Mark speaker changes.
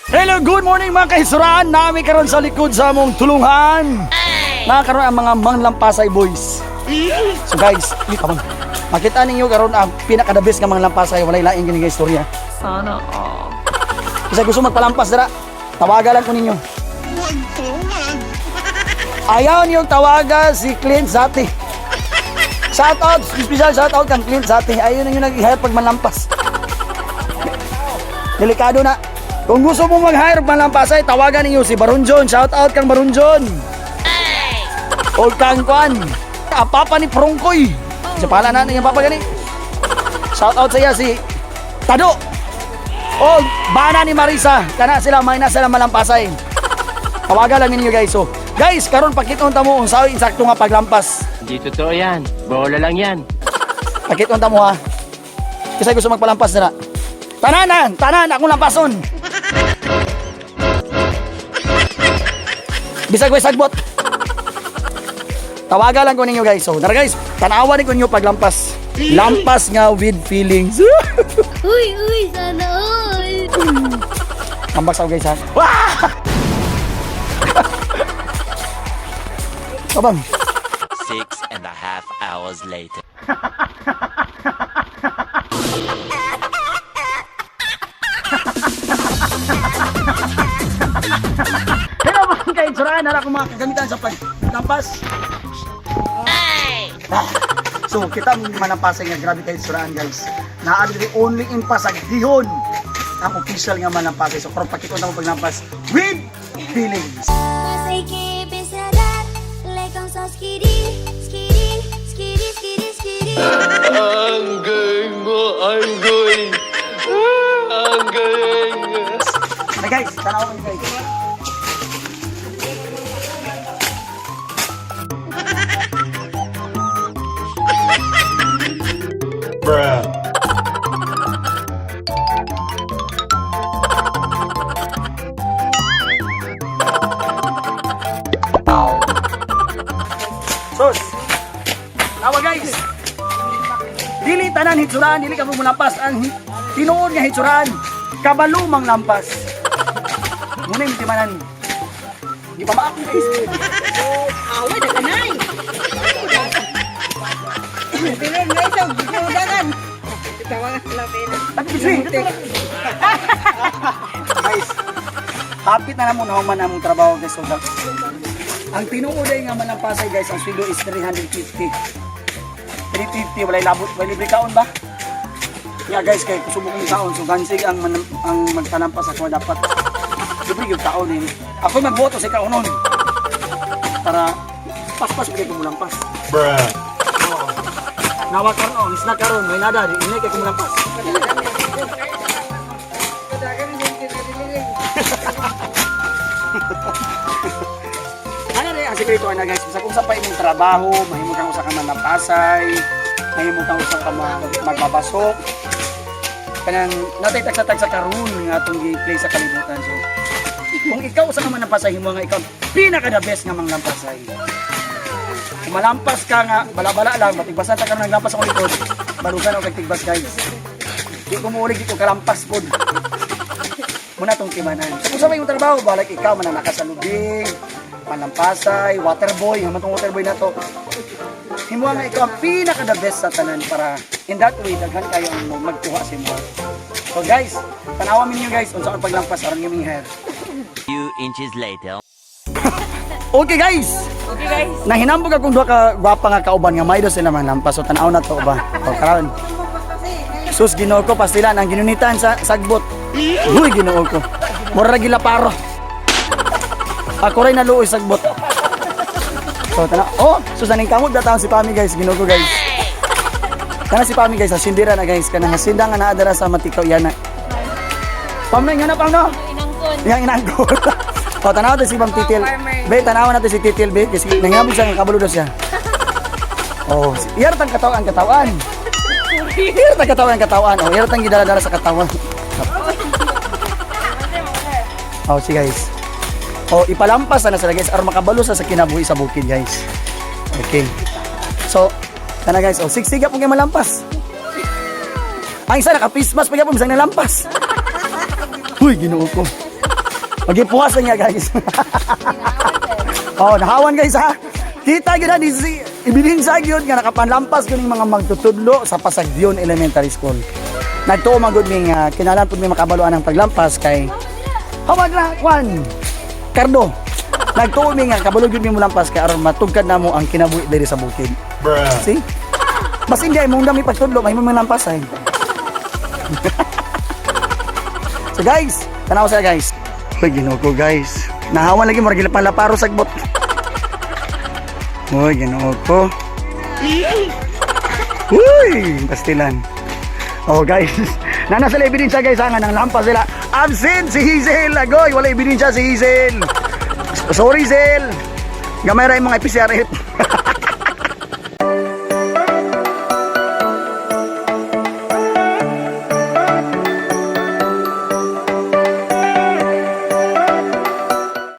Speaker 1: Hello, good morning, mga kahisuraan. Nami karon sa likod sa among tulungan. Mga karon ang mga manglampasay boys. So guys, di ka man. Makita ninyo karon ang pinaka the best nga mga lampasay, walay laing gini nga istorya.
Speaker 2: Sana all.
Speaker 1: Kasi gusto magpalampas dara, tawagan lang ko ninyo. Ayaw niyong tawagan si Clint Zati. Shout out, special shout out kang Clint Zati. Ayaw ninyo nag-hire pag manlampas. Delikado na. Kung gusto mo mag-hire manlampasay, tawagan ninyo si Baron John. Shout out kang Baron John. O kang Kwan. Ang papa ni Prongkoy. Sa pala na yung papa gani. Shout out sa iya si Tado. O bana ni Marisa. Kana sila may na sila malampasay. Tawagan lang ninyo, guys. So, guys, karon pakiton ta mo unsa insakto nga paglampas.
Speaker 3: Hindi totoo yan. Bola lang yan.
Speaker 1: Pakiton ta mo ha. Kasi gusto magpalampas na. Tananan, tanan akong lampason. Bisag way sagbot. Tawagan lang ko ninyo, guys. So, nara guys, tanawa ni ko ninyo paglampas. Lampas nga with feelings.
Speaker 4: Uy, uy, sana all.
Speaker 1: Tambak sa guys ha. Wah! Kabang.
Speaker 3: 6.5 hours later.
Speaker 1: Hello mga kainsuraan, nara akong mga kagamitan sa paglampas. Ah, so kita mo manampasay nga grabe kayo suraan, guys. Naa diri only in Pasag Dihon ang official nga manampasay. So karon pakita mo paglampas with feelings.
Speaker 4: Pasay kebesarat, lekong so skiri, skiri, skiri, skiri, skiri.
Speaker 5: Ang galing mo, ang galing. Ang galing.
Speaker 1: Okay guys, tanaw ko guys.
Speaker 5: Bruh.
Speaker 1: Sos. Tawa guys. Dili tanan hitsuran, dili ka mo lampas ang tinuod nga hitsuran. Kabalo mang lampas. Muna yung timanan. Di pa maako guys.
Speaker 6: Away, daganay. Bilin na isang ginudagan. Tawagan sila pena.
Speaker 1: Guys, hapit na namon human among trabaho guys. So, ang tinuod ay nga malampasay guys, ang sweldo is 350. 350 walay labot, walay libre kaon ba? Ya guys, kay kusubok kong kaon, so gansig ang ang magtalampas ako dapat libre yung kaon eh. Ako magboto sa kaonon. Para paspas kay kumulampas.
Speaker 5: Bruh.
Speaker 1: Nawa karon oh, isna karon, may nada, di ini kay kumulampas. Ano rin ang sekreto ana guys, sa kung sa pa imong trabaho, mahimo kang usa ka manlampasay, mahimo kang usa ka magbabasok. Kanang natay tagsa-tagsa karon nga atong gi-play sa kalibutan. So, kung ikaw usa ka manlampasay, himo nga ikaw ang pinaka the best nga manglampasay. Kung malampas ka nga, bala-bala lang, matigbasan ta karon naglampas ako likod. Balugan ako kay tigbas guys. Di ko muulig, di ko kalampas pod. Muna tong timanan. So, kung sa may imong trabaho, balik ikaw, mananaka sa lubing, manampasay, waterboy, haman tong waterboy na to. Himo nga ikaw ang pinaka the best sa tanan para in that way, daghan kayo ang magkuha sa imo. So guys, tanawa ninyo guys, unsa ang paglampas aron yung hair.
Speaker 3: Few inches later.
Speaker 1: Okay guys,
Speaker 2: Okay guys.
Speaker 1: nahinambog akong duha ka gwapa nga kauban nga may sila man lampas, so tanaw na to ba. O karon. Sus, Ginoo ko, pastilan ang ginunitan sa sagbot. Uy, Ginoo ko. Mura ra gilaparo. Ako rin naluoy sagbot. So tana, oh, sus aning kamot da si Pami guys, Ginoo ko guys. Kana si Pami guys, hasindira na guys, kanang hasinda nga naa dara sa Matikaw yana. Pam na nga na pam no.
Speaker 2: Inangkon.
Speaker 1: Yang inangkon. O, tanaw natin si Ma'am Titil.
Speaker 2: Farmer.
Speaker 1: Be, tanaw natin si Titil, be. Kasi nangabog siya, nga kabalo daw siya. Oh, iyar tang katawan katawan. Iyar tang katawan katawan. Oh, iyar tang gidala-dala sa katawan. Oh, si guys. Oh, ipalampas na sila guys aron makabalo sa kinabuhi sa bukid guys. Okay. So, kana guys, oh, sigsiga pong kay malampas. Ang isa naka-face mask pa gyapon bisag nalampas. Uy, Ginoo ko. Okay, puwas na niya, guys. Oh, nahawan, guys, ha. Kita gyud na ni si ebidensya gyud nga nakapanlampas gyud ning mga magtutudlo sa Pasagdion Elementary School. Nagtuo man gud mi nga kinahanglan pud mi makabaluan ang paglampas kay Hawag na kwan. Kardo. Nagtuo mi nga kabalo gyud mi molampas kay aron matugkad namo ang kinabuhi diri sa bukid.
Speaker 5: Bruh.
Speaker 1: See? Mas hindi ay mong dami pagtudlo, may mga lampas ay. So guys, tanaw sila, guys. Uy, Ginoo ko, guys. Nahawan lagi murag panlaparo sagbot. Uy, Ginoo ko. Uy, pastilan. Oh guys, nana sila ebidensya, guys, ha, nga nang lampas sila. Absent si Hazel. Agoy, wala ebidensya si Hazel. Sorry, Hazel. Gamay ra yung mga PCRF.